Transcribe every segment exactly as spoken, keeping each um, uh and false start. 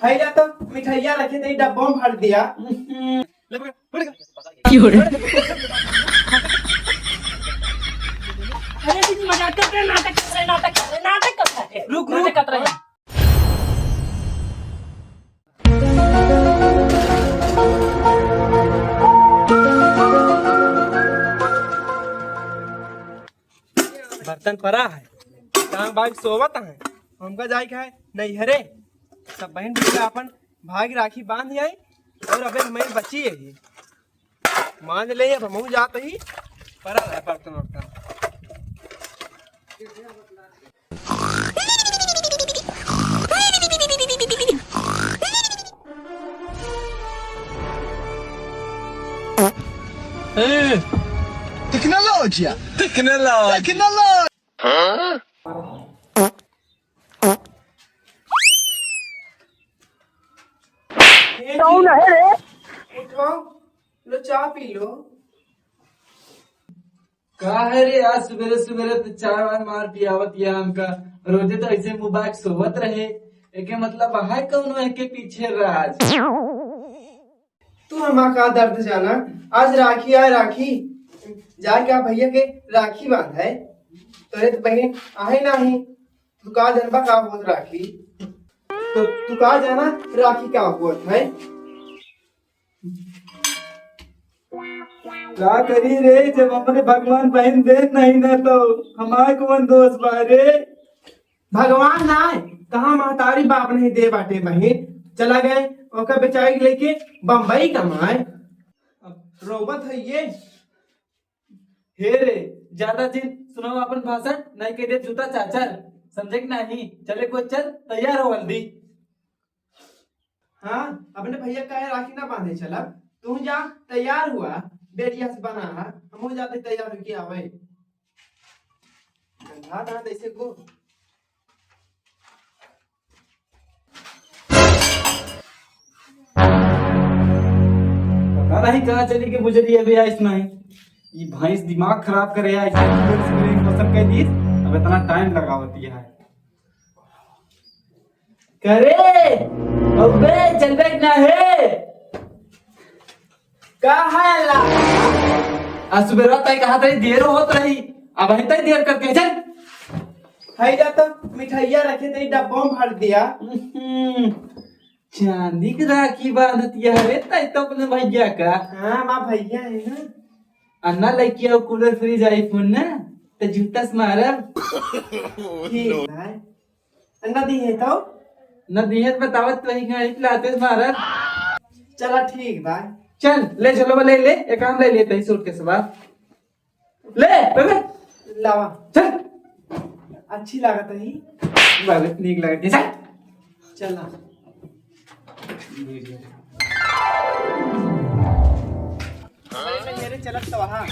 भैया तो मिठाइया रखे थे, डब्बा में भर दिया। ले पकड़, पकड़। क्यों रे? अरे दीदी, मजाक कर रहे, नाटक कर रहे, नाटक कर रहे, नाटक कर रहे। रुक, रुक। नाटक कर रहे। बर्तन परा है, टांग बाइक सोवत है, हमका जाए के है नैहरे। सब बहन बेटा अपन भाई राखी बांध आई और अबे मैं बची है, मान ले अब हमहू जात ही, परा है बर्तन वर्तन। ए, टेक्नोलॉजिया। टेक्नोलॉजी। टेक्नोलॉजी। कौन है रे? उठो, लो चाय पी लो। का है रे, आज सुबेरे सुबेरे तो चाय वाय मार पियावत या हमका। रोजे तो ऐसे मुंह बाग सोवत रहे। एके मतलब है कौनो एके पीछे राज। तू हमा का दर्द जाना, आज राखी आए राखी, जाके आप भैया के राखी बांध है। तोरे तो बहन आहे नाही, तू का जानबा का होत राखी? तो तू का जाना राखी का होत है? का करी रे, जब हमरे भगवान बहन देत नहीं ना तो हमार कौन दोष बा रे? भगवान ना है, कहाँ महतारी बाप नहीं दे बाटे बहन, चला गए ओकर बेचारी के लेके बम्बई कमाए। अब रोवत है ये। हे रे, ज्यादा जिन सुनाओ अपन भाषण, नहीं कह दे जूता चाचर, समझे कि नहीं? चले कोई चल, तैयार हो हल्दी। हाँ, अपने भैया काहे राखी ना बांधे चलब? तू जा, तैयार हुआ, बेरिया से बना हा, हमहू जाते तैयार होके आवे। गंधा था जैसे को। पता नहीं कहाँ चली के गुजरी अभी आइस नहीं। ये भैंस दिमाग खराब करे आइस, सुबह सुबह मौसम कह दी, अब इतना टाइम लगावती है। करे, अबे, चलबे कि ना हे? का है ला? आज सुबह रात तक कहा तई देर होत रही, अब अभी तक देर करके चल। है जा तो मिठाइया रखे थे, डब्बा में भर दिया। हम्म, चांदी के राखी बांधत या रे, तई तो अपने भैया का। हाँ, माँ भैया है ना। अन्ना लेके आओ cooler, fridge, iPhone ना, तो जूता से मारब। ठीक है। न दिहे तो? न दिहे तो बतावत तो ही, गाड़ी लाते मारत। चला ठीक बा। चल, ले चलो, ले, ले, एक काम ले लेते हैं सूट के सवा। ले, ले, ले। लावा। चल। अच्छी लागत है। बहुत नीक लागत है, चल। चला। अरे, मेरे चलत तो वहाँ।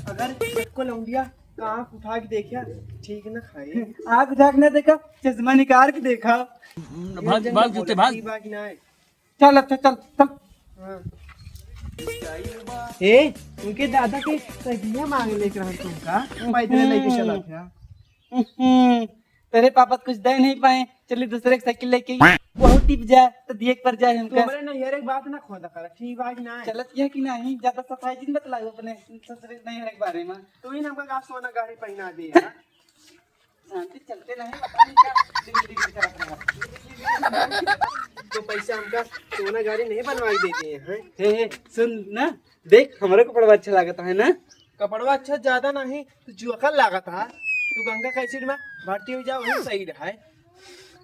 अगर एक को लौंडिया का आँख उठा के देखा, ठीक ना खाए। आँख उठा के ना देखा, चश्मा निकाल के देखा। भाग, भाग, जूते भाग। ठीक बा कि ना? चल, अच्छा, चल, चल। हाँ। ए, उनके दादा के सगिया मांग लेके रहन तुमका, पैदल लेके चला था। हम्म। तेरे पापा तो कुछ दे नहीं पाए, चलिए दूसरे की साइकिल लेके आई। वहू टिप जाए तो दिए के पर जाए हमका। तुम्हारे ना यार एक बात ना खोदा कर, ठीक बा कि ना? चलत यह कि नहीं, ज्यादा सफाई जिन बतलाओ अपने ससुरे नहीं है के बारे में। तू ही ना हमका का सोना गाड़ी पहना दे यार। शांति चलते नहीं, पता नहीं क्या डिग्री डिग्री करत रहा। तो पैसा हमका सोना गाड़ी नहीं बनवाई देते हैं। हे, हे, सुन ना, देख, हमरो कपड़वा अच्छा लागत है ना? कपड़वा अच्छा ज्यादा नहीं, तू जुअकल लागत है। तू गंगा कैसेट में भर्ती हो जा, वही सही रहा है।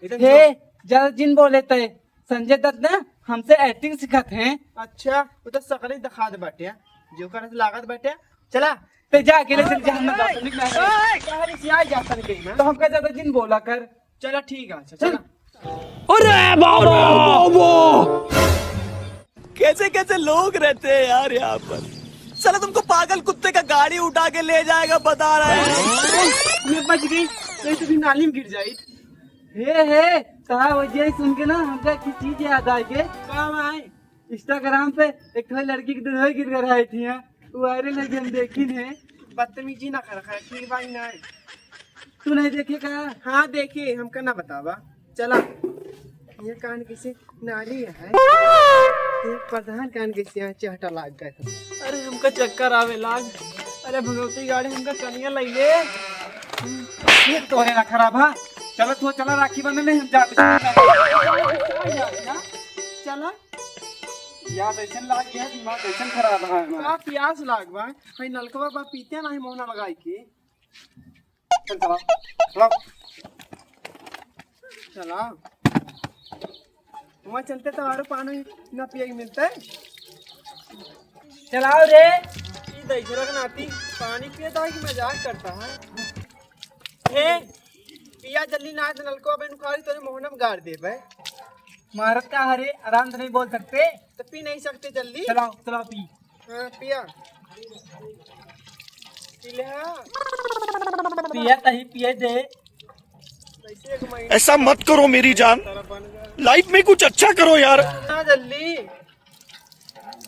एकदम हे, जो ज्यादा जिन बोले तय। संजय दत्त ना हमसे acting सिखत हैं। अच्छा, वो तो सकल ही दिखा दे बाटे, जो करे से लागत बाटे। चला। ते जा, अकेले चल जा, हम ना जाते, निकल आए। बाहर से आ जाता नहीं कहीं ना। तो हमका ज्यादा जिन बोला कर। चला, ठीक है, अच्छा, चल। चला। अरे बाबा! कैसे कैसे लोग रहते हैं यार यहाँ पर। साला तुमको पागल कुत्ते का गाड़ी उठा के ले जाएगा, बता रहा है। मैं बच गई, नहीं तो भी नाली में गिर जाई। हे, हे, कहा वजह सुन के ना हमका एक चीज याद आ गई। का भाई? Instagram पे एक ठो लड़की की दुल्हन गिर कर आई थी, हाँ, viral है, हम देखी ने। बदतमीजी ना कर, खा, ठीक भाई ना है। तू नहीं देखे का? हाँ देखे, हमका ना बतावा। चला। ये कान किसे नाली है? ये प्रधान कान किसे यहाँ चहटा लाग गए। अरे हमका चक्कर आवे लाग। अरे भगवती गाड़ी हमका कनिया लइले। ये तोरे ना खराब हा। चला तू चला राखी बंधन नहीं हम जाते। चला। यार ऐसन लाग गया दिमाग ऐसन खराब है हमारा। का प्यास लाग बा? भाई नलकवा बा पीते नहीं मोहना लगाई के। चल, चला। चला। चला। वहाँ चलते तो आरो पानी ना पिए के मिलता है। चलाओ रे। ई दैखरा के नाती पानी पिए तो है कि मजाक करता है। हे, पिया जल्दी ना तो नलको अबे नुखारी तोरे मोहना में गाड़ देबे। मारत का हरे, आराम से नहीं बोल सकते। तो पी नहीं सकते जल्दी। चलाओ, चलाओ पी। हाँ, पिया। पी ले, हाँ। पिया तही पिए दे। ऐसे एक महीना ऐसा मत करो मेरी जान, लाइफ में कुछ अच्छा करो यार। हाँ, जल्दी।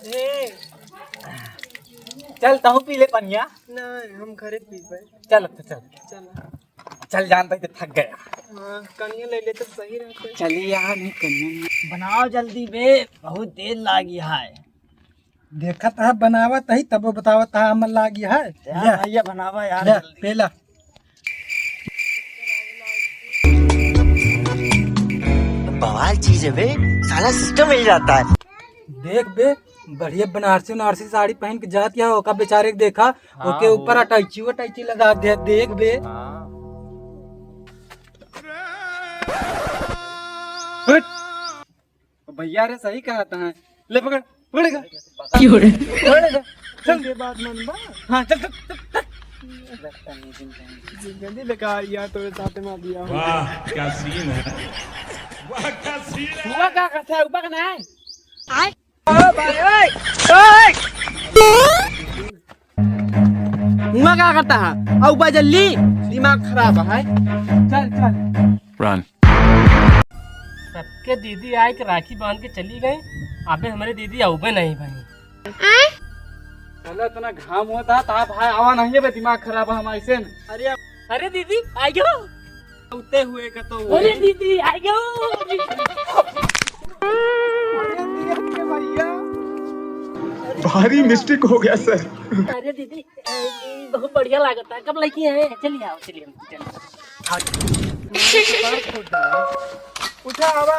ए। चल, तहू पी ले पनिया। नहीं, हम घरे पीबे। चल, अब तो चल। चल। चल, जानता ही तो थक गया। हाँ, कनिया ले ले तो सही रहते। चली यार, नहीं कनिया। बनाओ जल्दी बे, बहुत देर लागी है। देखत है बनावत है, तब बतावत है अमल लागी है। यार, ले। भैया बनावा यार, ले, जल्दी। पेला। बवाल चीज है बे, साला सिस्टम हिल जाता है। देख बे, बढ़िया बनारसी उनारसी साड़ी पहन के जात या ओका बेचारे के देखा, हाँ ओके हो। ऊपर अटैची वटैची लगा दे, देख बे। हाँ। हट। भैया रे सही कहा था। ले पकड़, पकड़ेगा। क्यों रे? पकड़ेगा। चल। ये बात मन बा। हाँ, चल, चल, चल, चल। जिंदगी बेकार यार, तोरे साथ में दिया। वाह, क्या सीन है। वाह, क्या सीन है। हुआ का कथा है, ऊपर का ना है? आय। ओ भाई, ओए, ओए। हुआ का करता है? आउ बा जल्दी, दिमाग खराब है। चल, चल। Run। सबके दीदी आए के राखी बांध के चली गई, अबे हमरे दीदी आउबे नहीं भाई। चलो, इतना घाम होता था भाई, आवा नहीं है बे, दिमाग खराब है हमारे से न। अरे, अरे दीदी, आ गयो। उते हुए का तो अरे दीदी, आ गयो। अरे दीदी, भैया। भारी मिस्टेक हो गया सर। अरे दीदी, ए, ई बहुत बढ़िया लागत है। कब लइकी है? चलिए आओ, चलिए, चलिए। उठा आवा।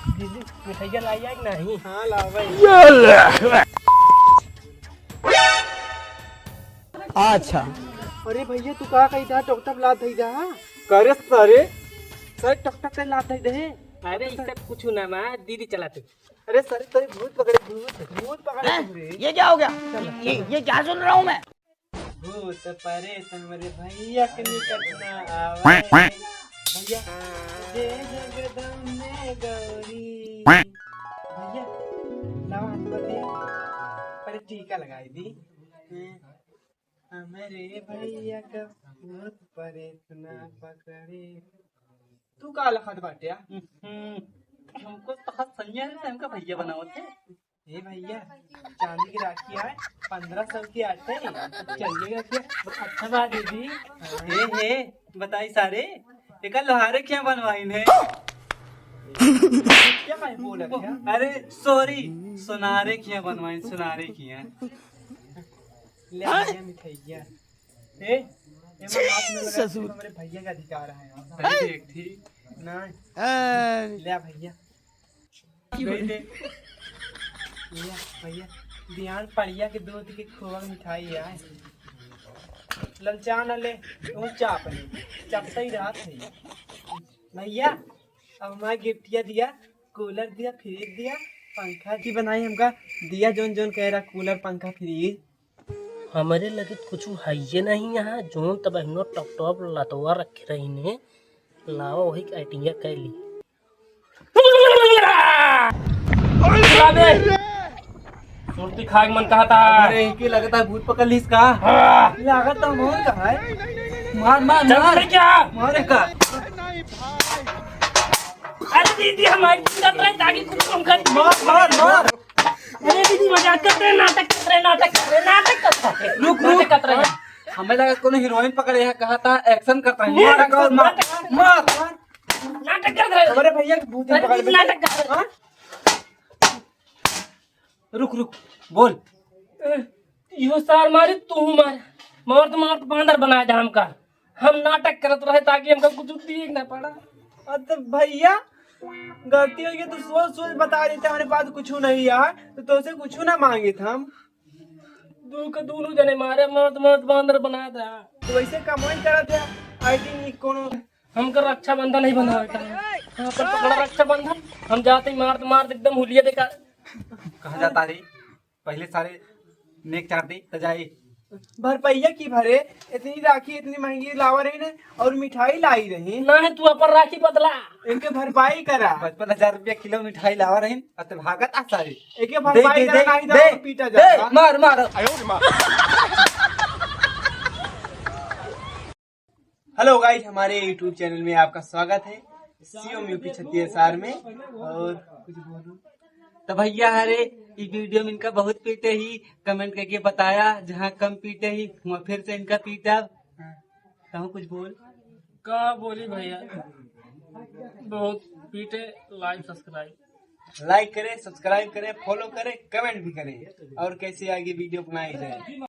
दीदी, मिठाइया लाई है कि नहीं? हाँ, लावा। अच्छा। अरे भैया, तू का कही था? टॉप टॉप लात है जा। करे सारे। सर, टॉप टॉप के लात है दे। अरे, ई सब कुछ ना मा, दीदी चला तू। अरे सर, तोरे भूत पकड़े, भूत, भूत पकड़े हैं? तुमरे। ये क्या हो गया? ये, ये क्या सुन रहा हूँ मैं? भूत परेत हमरे भैया के निकट ना आवे। भैया, जय जगदम्बे गौरी। भैया, लावा हाथ पर दे। अरे टीका लगाई दी। हमरे भैया का भूत परेत ना पकड़े। तू का लखत बाटे? हम्म, हमको तो सैया है, हमका भैया बनावत है। ए भैया, चांदी की राखी आए, पन्द्रह सौ की आटे, चलिएगा क्या? अच्छा बा दीदी। हे, हे, बताई सारे, एका लोहारे क्या बनवाइन है? क्या भाई बोला क्या? अरे, sorry, सोनारे क्या बनवाइन, सोनारे क्या। ले भैया मिठाइया। ए, ए, मैं बात में लगा, ससुर। हमरे भैया का अधिकार है। भाई देख, ठीक। ना। ए। ले भैया। दे दे। भैया, भैया, बिहान पड़िया के दूध के खोआ मिठाई है। ललचा न ले, वो चाप ले। चापता ही रहत है। भैया, अब हमारे गिफ्टिया दिया, कूलर दिया, फ्रिज दिया, पंखा जी बनाई हमका, दिया जोन जोन कह रहा, कूलर, पंखा, फ्रिज। हमरे लगे कुछ हइये नहीं यहाँ, जोन तब हिनो टॉप टॉप लतवा रखे रही ने, लावा वही के acting कैली। अबे, सुरती खाए के मन कहा था। अरे, इनकी लगता है भूत पकड़ लीस का? हाँ। लागत तो मोहन का है। मार, मार, चल मार। क्या? मारे का? अरे दीदी, हमारी दिक्कत रहे ताकि कुछ कम कर। मार, मार, मार। अरे दीदी, मजाक करते हैं, नाटक करते हैं, नाटक करते हैं, नाटक करते हैं। रुक, रुक। नाटक करते हैं। हमें लगा कोनो हीरोइन पकड़े है, कहा था एक्शन करता है। मार, मार, मार, मार, मार। नाटक कर रहे हो। हमारे भैया के भूत अरे पकड़ नाटक कर रहे हो। हाँ? रुक, रुक, बोल। इहो सार मारी, तू मार। मार तो मार, बांदर बना दे हमका। हम नाटक करत रहे ताकि हमका कुछ देख ना पड़ा। अब तो भैया, गलती हो गई तो सोच सोच बता देते, हमारे पास कुछ नहीं यार, तो तोसे कुछ ना मांगे था हम। दू के दोनों जने मारे, मर्द मर्द बांदर बना दे। तो वैसे कमाई करत है, आई थिंक कोनो हमका रक्षाबंधन नहीं बंधा बेटा। हाँ, पर पकड़ा रक्षाबंधन, हम जाते ही मार मार एकदम हुलिया देखा। कहाँ जाता रे? पहले सारे नेक चार दी त जाई। भरपैया की भरे, इतनी राखी इतनी महंगी लावा रही ना, और मिठाई लाई रही। ना है तू अपन राखी बदला। इनके भरपाई करा। पचपन हजार रुपया किलो मिठाई लावा रही, अब तो भागत आ सारी। एके दे, भरपाई दे, करा, दे, नहीं दे, तो पीटा दे, जाता। मार, मार। हेलो गाइस, हमारे YouTube चैनल में आपका स्वागत है, सीओम यूपी छत्तीस आर में। और कुछ बोलूं? तो भैया हरे, ई वीडियो में इनका बहुत पीटे ही, कमेंट करके बताया, जहाँ कम पीटे ही, वहाँ फिर से इनका पीटा। कहूँ कुछ बोल। का बोली भैया, बहुत पीटे। लाइक सब्सक्राइब, लाइक करें, सब्सक्राइब करें, फॉलो करें, कमेंट भी करें, और कैसे आगे वीडियो बनाई जाए।